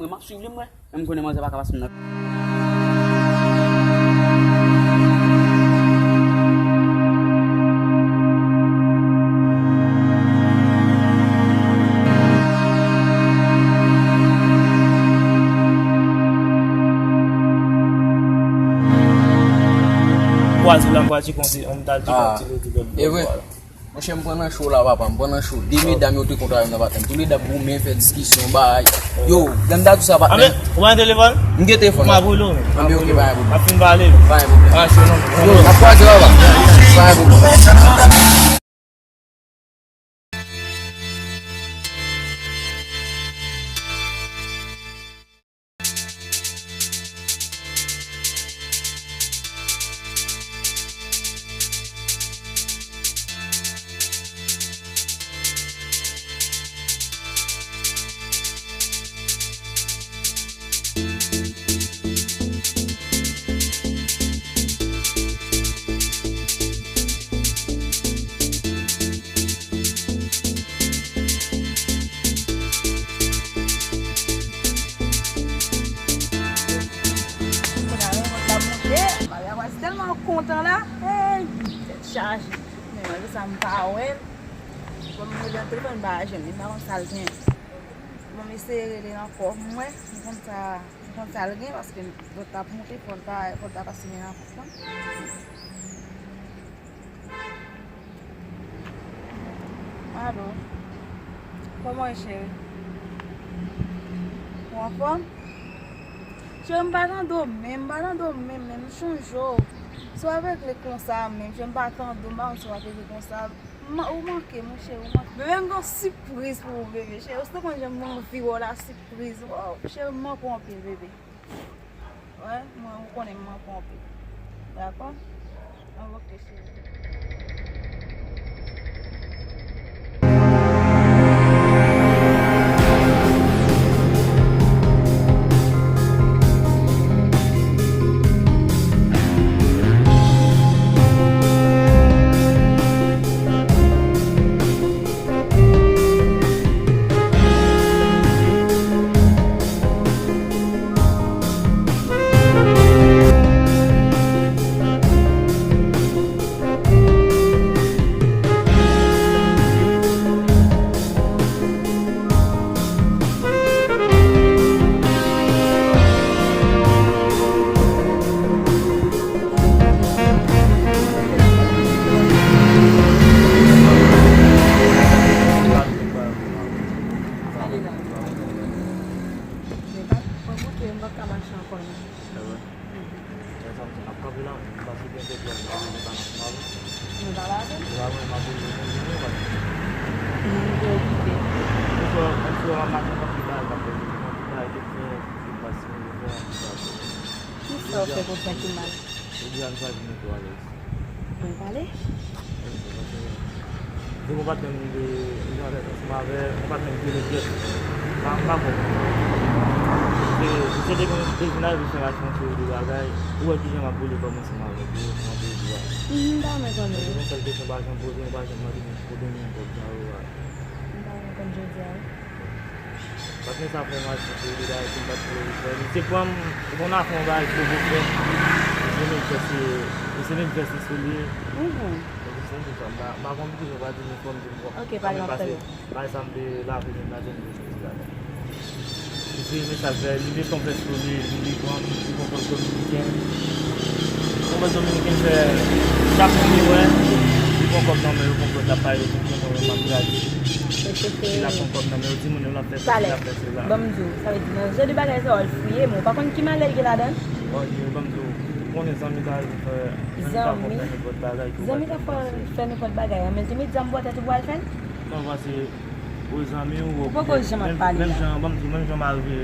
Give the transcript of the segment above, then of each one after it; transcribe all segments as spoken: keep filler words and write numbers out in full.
M ap swiv li, mwen. Men m konnen manzè pa ka pase m nan. Kwa di la, kwa di konsi, an ta di konsi, e vre. Monchè, m pran nan cho la, papa, m pran nan cho. De medam yo te kontre avè m nan batay. Tou le de ap goumen, fè diskisyon, bay. Yo, ganda tout sa, patnè. Ou pa gen telefòn? M gen telefòn. M ap rele w. Anben, ok, pa gen pwoblèm. M ap fin pale. Pa gen pwoblèm. Yo, n ap kwaze, papa. Pa gen pwoblèm. Kounye a, renmòt la monte. Maria Waz tèlman kontan la. Hey, tèt chaje. Men malgre sa, m pa wè l. Bon, m rele nan telefòn, m pa jwenn li, m pa konn sa l gen. Bon, m eseye rele l ankò, m wè, m konn sa, m konn sa l gen, paske lòt la ap monte, fò l pa, fò l pa pase men nan kont lan. Alo. Kòman w ye, cheri? Ou anfòm? Cheri, m pa tande w menm, m pa tande w menm, menm, m chonje w. Si w ap regle konsa menm, cheri, m pa tande w, m pa konn si w ap regle konsa. Ma-, ou manke m, wi, cheri, ou manke. Bebe, m gen yon sipriz pou ou, bebe, cheri. Ou te konn jan m anvi wè w la, sipriz. Oh, cheri, m manke w anpil, bebe. Wè, mwen, ou konnen m manke w anpil. Dakò? An, ok, cheri. Mwen pa, mwen bouke, mwen pa ka mache ankò non. Lè sa m ap kanpe la, m pa sou gen pèp la, m pa vle pale ansanm avè w. Mwen pale avè l. Lè sa mwen, m ap vle konn nou, paske m te okipe. Bonswa, bonswa, maten, m ap di bagay k ap fè, m ap di bagay ke m fè, m pa si mwen fè, m pa fè. Ki sa w fè konsa ki mal? Jodi a, m chwazi mete w alèz. Mwen pale? Gen yon patnè m de, de jan avèk ansanm avè yon patnè m de lòt jès. Pa, m pa bon. Se, se te gen de jan avèk fè yon seri de bagay. Ou wè kijan m ap boule kò m ansanm avèk yo, m ap boule kò m. Mhm, m pa renmen konnen. Epi yon sèl kesyon pa janm poze, m pa janm mande m kote m jwenn kòb sa yo a. M pa renmen konn jodi a, wi. Patnè sa fè m al chèche li la, epi m pa t vle fè li. Se pran m, ou konn afè yon bagay pwovokè. Li se met vès, li se met vès li sou li. Mhm. Epi se tout sa, m pa, m pa konn kijan w pa di m, fò m di m pwòp. Ok, pa gen pwoblèm. Bagay sa m te lave men m la, jwenn li soti la. Li se mesaj vè, li met yon vès sou li, li, li pran, li pran kòb dominiken. Yon kòb dominiken fè, chak moun li wè, li pran kòb nan men yo, pran kòb la pa yo, tout moun wè m ap gade. Li la pran kòb nan men yo, di moun yo l ap fè sesi, l ap fè sela. Ban m di w, sa vle di nan jan de bagay sa yo, l fouye, men w pa konn ki malè l gen ladan l. Bon, ban m di w, ou konnen zanmi ta fè, zanmi ta fè nenpòt bagay ke ou pa janm panse. Zanmi ta fè nenpòt bagay, men te met zam bò tèt ou pou al fè l? Non, paske ou zanmi w, ou poko janm ap pale la. Menm jan, ban m di w, menm jan m arive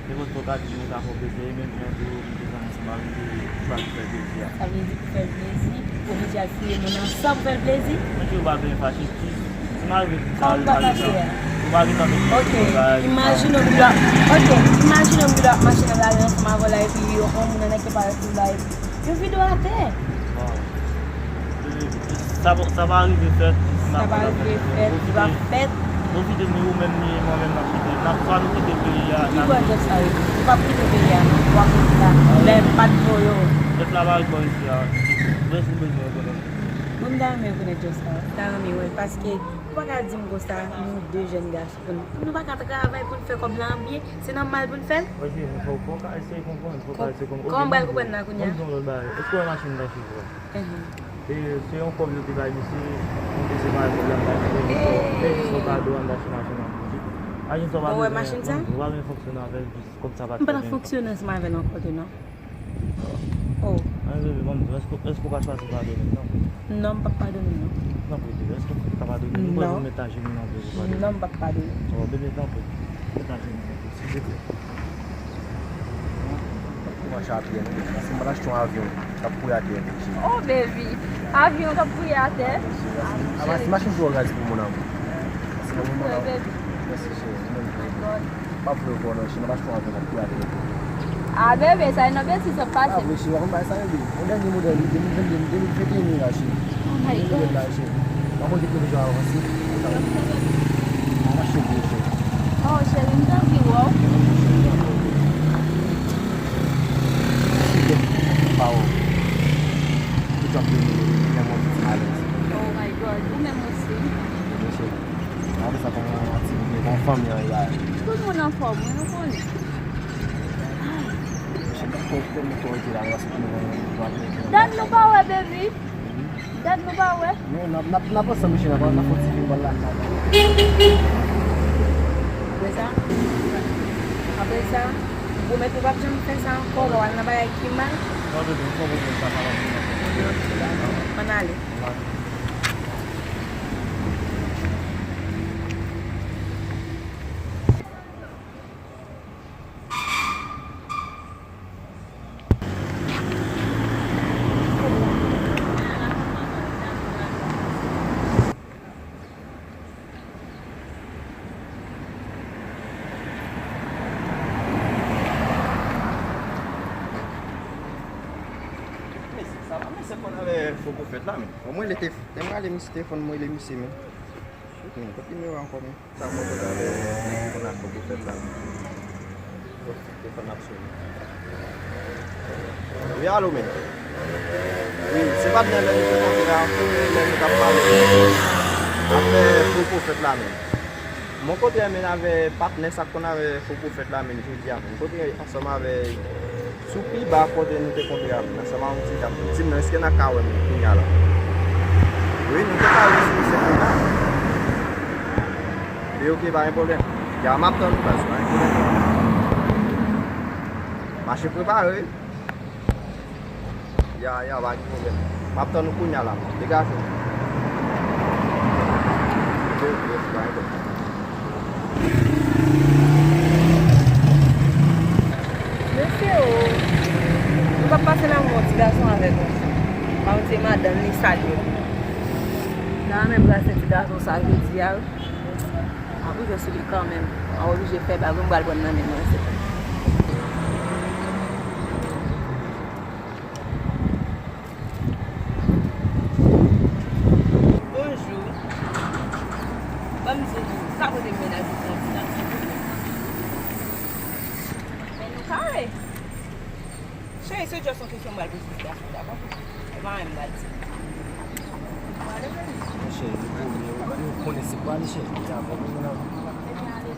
nenpòt fwa w ka di m ou ka fè w plezi, e menm jan tou, m te zanmi ansanm avè w, ou pa vin fè plezi a. Sa vle di pou fè l plezi, ou oblije al fouye moun nan san pou fè l plezi? Mwen di w pa bezwen fache, ki, si m arive di sa, ou pa fache a? Ou pa gentan fè plezi. Ok, imajine w gen dwa, ok, imajine w gen dwa mache nan lari ansanm avè w la, epi yon moun nan nèg ki parèt sou la, epi yon videyo atè. Bon. Sa, sa pa rive fèt. Sa pa rive fèt, li pa fèt. Pwofite ni ou menm ni mwen menm n ap kite. N ap swa nou kite peyi a, n ap... Ki bò jèf sa yo? Ou p ap kite peyi a non. W ap rete la. Lè m pa t voye w. Jèf la pa ret bò isi a. Prens ou bezwen rekonèt. Mwen m ta renmen rekonèt jèf sa yo. M ta renmen wè l paske ou pa ka di m konsa, nou de jèn gason. Nou pa ka travay pou n fè kòb la an byen. Se nòmal pou n fè l? Wi, se, fò, fò w ka eseye konprann, fò w ka eseye konprann. Kòman m pral konprann la kounye a? Ban m di w yon lòt bagay. Èske w wè machin m t achte pou ou a? Mhm. E se yon kòb yo te bay misye, m te separe kòb la, m bay misye, misye, misye fè jis yon kado anndan machin nan pou li. Imajine sa w pa bezwen, ou pa bezwen fonksyone avè l, jis kòb sa pa t fè byen. M pa t ap fonksyone ansanm avè l ankò tou non. Oh. Ann, bebe, ban m di w, èske, èske w ka chwazi padone m non? Non, m p ap padone w non. Tanpri, bebe, èske w ka padone m? Non. Mwen bezwen met ajenou nan do w pou padone m. Non, m p ap padone w. Oh, bebe, tanpri. Met ajenou nan do w, silvouplè. Ou mache a pye, non, paske m pral achte yon avyon k ap kouri atè, wi, cheri. Oh, baby. Avyon k ap kouri atè? Wi, cheri, paske, ah, paske machin twò raz pou mwen, amou. Paske mwen, mwen, baby. Mèsi, cheri. Mwen, mwen, mwen. M p ap vle w non, cheri, m ap achte yon avyon k ap kouri atè. Ah, bebe, sa e nan betiz w ap pase. Ah, wi, cheri, w ap bay sa, bebe. Yon dènye modèl, wi, de mil venn de, de mil venteyen la, cheri. Oh my God. Mwen poze pou nou avanse. Mwen mache pou cheri. Oh, cheri, m t anvi wè w. Cheri, pa wè w. Tout jan vini, men mwen ti alèz. Oh my God, ou menm osi. Mwen cheri. Apre sa, kòman ti moun, kòman fanmi an ye la? Tout moun anfòm, wi, nou konnen. Cheri, pa wè w tèlman twò rete la, nou pa sot nou, nou pa vle. Dat nou pa wè, baby. Dat nou pa wè. Non, n ap, n ap, n ap ansanm, mesye, n ap, n ap fè yon ti film bòl lakay. Apre sa, apre sa, m pwomèt nou p ap janm fè sa ankò, w al nan bagay ki mal. Non, bebe, m fè w konfyans, sa pa nan film nan. Ann ale. Mesye, sa pa mesye konn avè fo pwofèt la, men. Bon, mwen rele te, te m rele misye telefòn, mwen rele misye, men. Kot nimewo a ankò, men? Sa mwen konn avè, konn ak fo pwofèt la, men. Telefòn ap sone. Wi, alo, men. Wi, se patnè, men, nou te kontre a, kote, men, nou t ap pale afè fo pwofèt la, men. Mwen kontre, men, avè patnè sa k konn avè fo pwofèt la, men, jodi a, men. Mwen kontre ansanm avè sou pi ba kote nou te kontre a, men, ansanm a yon ti dam. Di m non, èske n ap ka wè m kounye a la? Wi, nou te ka wè sou misye kounye a. Wi, oke, pa gen pwoblèm. Ya, m ap tann ou, baz, pa gen pwoblèm. Mache prepare, wi. Ya, ya, pa gen pwoblèm. M ap tann ou kounye a la. Degaje w. Oke, oke, pa gen pwoblèm. Mesye o, ou p ap pase la, yon ti gason avèk ou. Pa yon ti madanm li salye w. Nan menm brase ti gason sa jodi a, wi. M ap rive sou li kanmenm. M ap oblije fè bagay, m pral pran nan men mwen, se. Bonjou. Ban m di nou, sa pote m mennaj ou pran ti taksi pou nou. Men nou kare. Cheri, se just yon kesyon m pral poze ti gason, dakò? E pa anyen m pral di. Pale, bebe. Monchè, li pwomye, ou konnen se pa li, cheri, li avè w, li menm avè w. Ebyen, ale.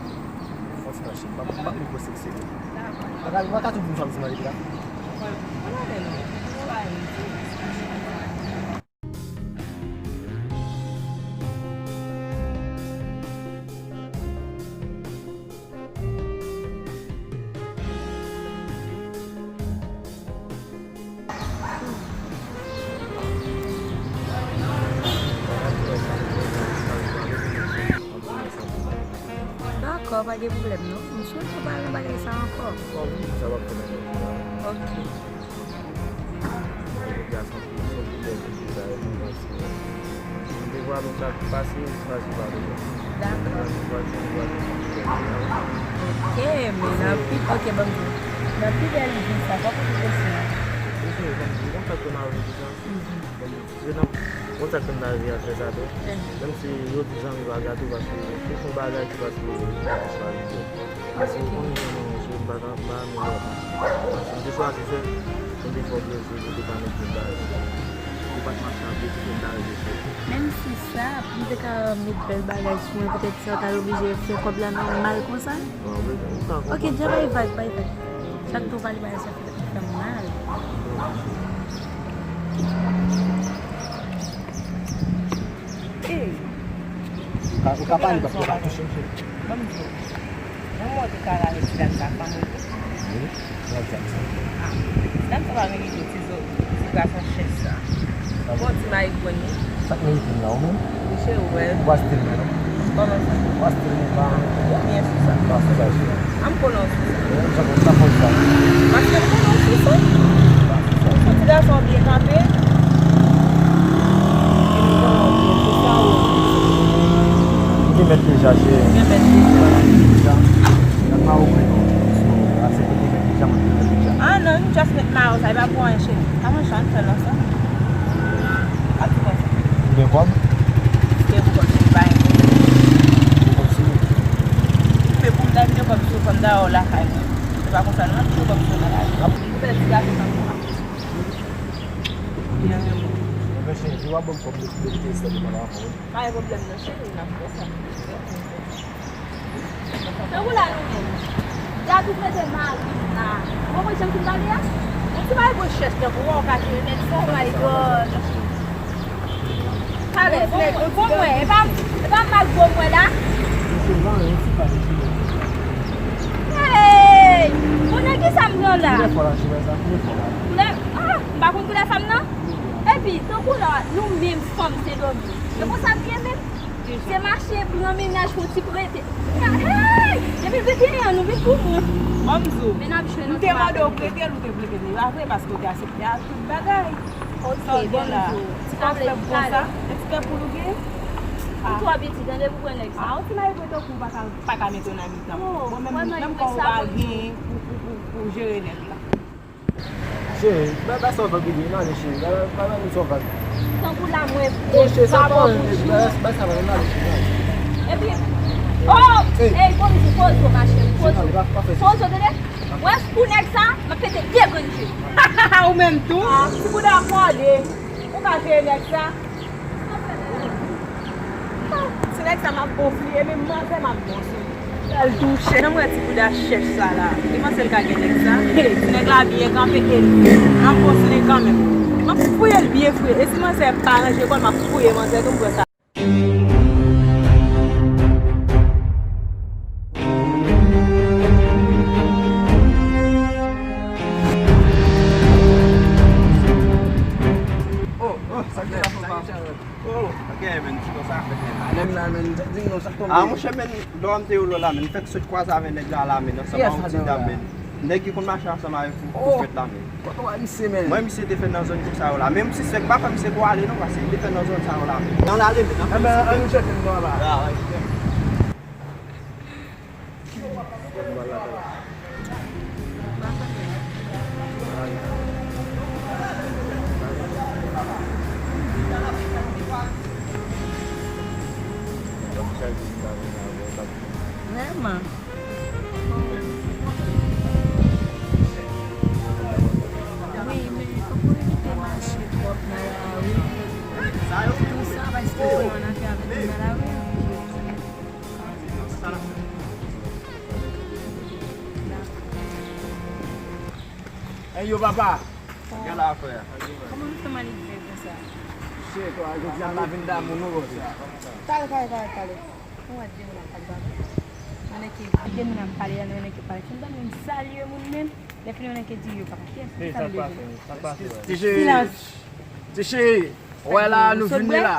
Fò ti nan cheri, m p ap, m p ap negosye ak serye. Dakò. Ou pa ka, ou pa ka tou di m sa m di nan epi la. Bon, ann ale non. Ou pa di. Dakò, pa gen pwoblèm non. M swete w pa nan bagay sa ankò. Bon, m di sa w ap fè nan lòt jou a. Ok. Jodi a se yon pi, se yon pi bèl jou pou sa yo, pou mwen, si mwen. M te vwa nou sa ki pase, m chwazi pa nou. Dakò. M chwazi pa nou. Ok, men nan pi, ok, ban m di w. Nan pi bèl jou sa, fòk ou te konsyan. Ok, ban m di w, konn fèt konn avè jou sa. Mhm. Ban m di w, se nan Konn sa k fè m ta rive al fè sa tou. Menm si yo di zanmi pa grato, paske tout yon bagay ki pa sipoze rive, pa rive. Paske ou konnen jan mwen menm, m pa ka, m pa renmen lòt. Paske m te chwazi fè, m te fè w plezi, m te pa met bèl bagay sou kò m. Ou pa t mache avèk ou, m ta rete sou ou. Menm si sa, m te ka met bèl bagay sou mwen, petèt sa w ta oblije fè kòb la nòmal konsa. Bon, ou ka konprann. Ok, dja bay vag, bay vag. Sa k tou pale bagay sa fè m mal. Ey! Ou ka, ou ka pale, paske ou ka touche m, cheri. Ban m di w. Nan mwen te ka la avèk ti dam sa, fanm ou ye. Wi, nan dam sa. Ah, ti dam sa pa gen ide, ti zo, ti gason chèch sa. Bon, ti mayi grenn wi. Sa k merite m la, ou menm? Wi, cheri, ou wè. Ou pa stil mwen, non? Kòman sa? Ou pa stil mwen, pa. Ou byen sou sa. Pa sou sa, cheri. An m konnen w sou sa. Jan konn sa fò sa. Paske m konnen w sou sa. Ou se yon ti gason byen kanpe. E m konnen w byen, se sa ou. M gen mèt deja, cheri. M gen mèt deja. Deja. Nan pa ou mwen non. So, aksepte m gen mèt deja, mwen gen mèt deja. Ah non, m just met mayo sa, e pa pou anyen, cheri. Kòman jan fè lò sa? Pa di konsa. Ou gen kòb? Gen kòb, se pa yon. Gen kòb sou ou? Men pou m ta gen kòb sou, fò m ta wè w lakay mwen. Se pa konsa, non, m ap gen kòb sou lakay mwen. Ou fè ti gason tankou sa. Ebyen, cheri, si w ap ban m kòb, m mete sèl mwen la, wi. Pa gen pwoblèm, non, cheri, n ap fè sa. Tankou la nou menm. Dadou mete mari m la. Ou konprann jan m fin pale a? Yon ti bagay gwo chèch tankou w, ou ka jere nèg sa. Oh my God. Talè, bon mwen, bon mwen. E pa, e pa mal gwo mwen la. Hey! Bon, nan ki sa m pran la? Koulè fò la, cheri, sa koulè fò la. Koulè, ah, m pa konn koulè fanm nan. Epi, tankou la, nou menm fanm Sendomeng. E konsa n ye menm. Se mache pran mennaj pou ti prete. Hey! Depi venteyen an, nou vin pou mwen. Ban m di w, m te mande w prete l, ou te prete l. E pa vre, paske w te aksepte a tout bagay. Ok, ban m di w. Ti kòb fèb konsa, e ti kè poul ou gen? Ou twò piti, tande pou pran nèg sa. Ah, yon ti mayi prete w pou w pa ka, pa ka mete w nan mitan. Mwen menm, menm kò w pa gen pou, pou, pou, pou jere nèg la. Cheri, bay, bay sa w vag wi, n ale cheri, bay, bay, bay nou sa w vag. Tankou la mwen, non, cheri, sa pa yon nèg, bay, bay sa vag, n ale cheri, n ale. Epi, oh, ey, poze w, poze w, ma cheri, poze w. Poze w, tande? Wè, pou nèg sa, m ap pete de grenn je. Ou menm tou? Ah, ti bouda pale. Ou ka jere nèg sa? Ti nèg sa m ap ofri, e menm manzè m ap bon sou li. L al touche. Nan m wè ti bouda chèch sa la. Li panse l ka gen nèg sa. Ti nèg la byen kanpe e m ap kontinye kanmenm. M ap fouye l byen fouye. E si manzè pa ranje kò l, m ap fouye manzè tou, m pran sa. Oh, oh, sa k gen la, papa? Oh, ok, men, ti konsa fèt, men. Menm la, men, di m non, sa k tonbe? Ah, monchè, men, lò m te yo la, men, fèk sot kwaze avè nèg la, la, men, ansanm ak yon ti dam, men. Nèg ki konn mache ansanm avè pou, pou fèt la, men. Kote w wè misye, men? Mwen, misye te fè nan zòn konsa yo la. Men, m sispèk, m pa kwè misye ko ale, non, paske li te fè nan zòn sa yo la, men. Ann ale, men, ann fè misye. Ann chèche m non, la. Vrèman. Wi, men fòk ou evite mache twòp nan lari. Tou sa, paske ou konn yon afè avèk moun nan lari. Ey yo, papa! Gade afè a. Kòman nou fè mal egzè konsa? Shit, jodi a m pa vin damou non, bòs. Talè, talè, talè, talè. Mwen wè de moun ap pale, pale. Mwen enke de moun ap pale, mwen enke pale. Si m tande m salye moun menm, lè fini mwen enke di yo papa. Kiyès ki sa m bezwen? Ti cheri, ti cheri, wè la nou vini la.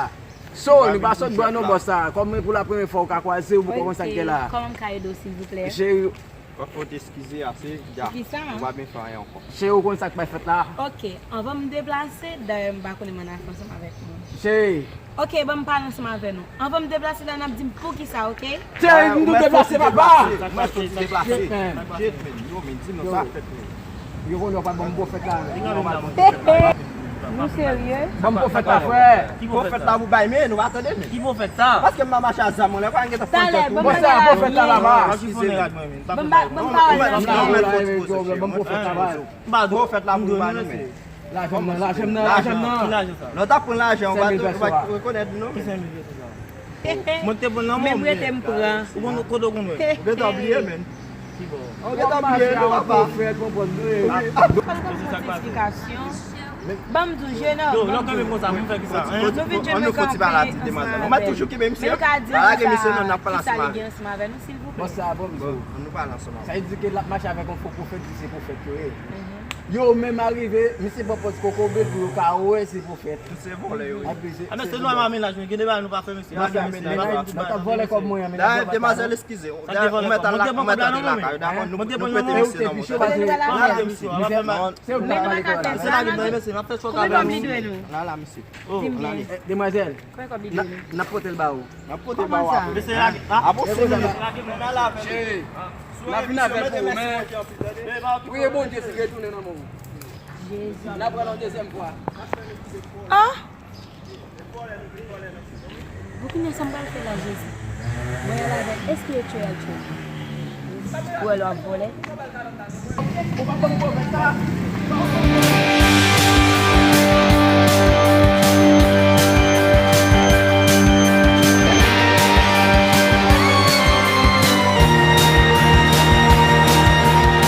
So, nou pa sot bwè non, bòs, sa. Kòm pou la premye fwa ou ka kwaze, ou poko konn sa k gen la. Kòman m ka ede w, silvouplè? Cheri, fò, fò w te eskize ase, dja. Poukisa? Ou pa byen fè anyen ankò. Cheri, ou konn sa k pral fèt la? Ok, anvan m deplase, dayè m pa konnen m ann afè ansanm avèk moun. Cheri. Ok, ban m pale ansanm avè nou. Anvan m deplase la, n ap di m poukisa, ok? Cheri, m tou deplase, papa! Ou mèt fò w te deplase. Shit, man. Yo, men, di nou sa fèt, men. Yo konnen w pa ban m bon fèt la, men. Nou serye? Ban m pwofèt la, frè. Pwofèt la pou bay men, nou pa tande men. Ki pwofèt sa? Paske m pa mache a zam mwen, lè pa gen tan fè tèt ou. Bon, sa pwofèt la laba. Eskize m. Ban m ba, ban m pawòl la. Ban m pwofèt la, bay men. Lajan m nan, lajan m nan, lajan m nan. Lè w t ap pran lajan, ou pa t rekonèt nou non. Ki senk mil pèso sa? Mwen te pran nan men. Menm rete m pran. Ou konn kote w konn wè. Ou gentan bliye men. Ou gentan bliye non papa. Fòk m konn fè ti eksplikasyon. Ban m di w, jenòm. Yo, lè w kanpe m konsa, pou m fè kisa? Nou vin jwenn mwen kanpe ansanm avè l. Ou mèt toujou kenbe misye. Men l ka di nou sa, kisa li gen ansanm avè nou, silvouplè. Bon, sa bon, misye. Bon, nou pale ansanm avè l. Sa vle di ke l ap mache avèk yon fo pwofèt, di se pwofèt yo ye. Yo menm arive, misye pran pòz kokobe pou yo ka wè se pwofèt. Tout se vòlè yo ye. A, men se nòmal, menaj mwen, gen de bagay nou pa fè, mesye. Lage misye, lage tout bagay. N ap vòlè kòb mwen an, menaj mwen. Demwazèl, eskize. Ou mèt al lakay, ou mèt al lakay, dakò? Nou prete misye nan moto. Lage misye, w ap fè mal. Se ou k t ap pale kòb la. Mesye, lage m nan, mesye, m ap fè chòk avè w. Konbyen kòb li dwe nou? La, la, mesye. Di m byen. Demwazèl, n ap pote l ba ou. N ap pote l ba ou apre. Mesye, lage. Apre senk minit. Cheri, n ap vin avè l pou ou, men priye Bondye si retounen nan men w. Jezi. N ap pran l yon dezyèm fwa. Ah! Bon, kounye a, sa m pral fè la, Jezi? Mwen al avè espiritual trip. Ou wè lè w ap vòlè.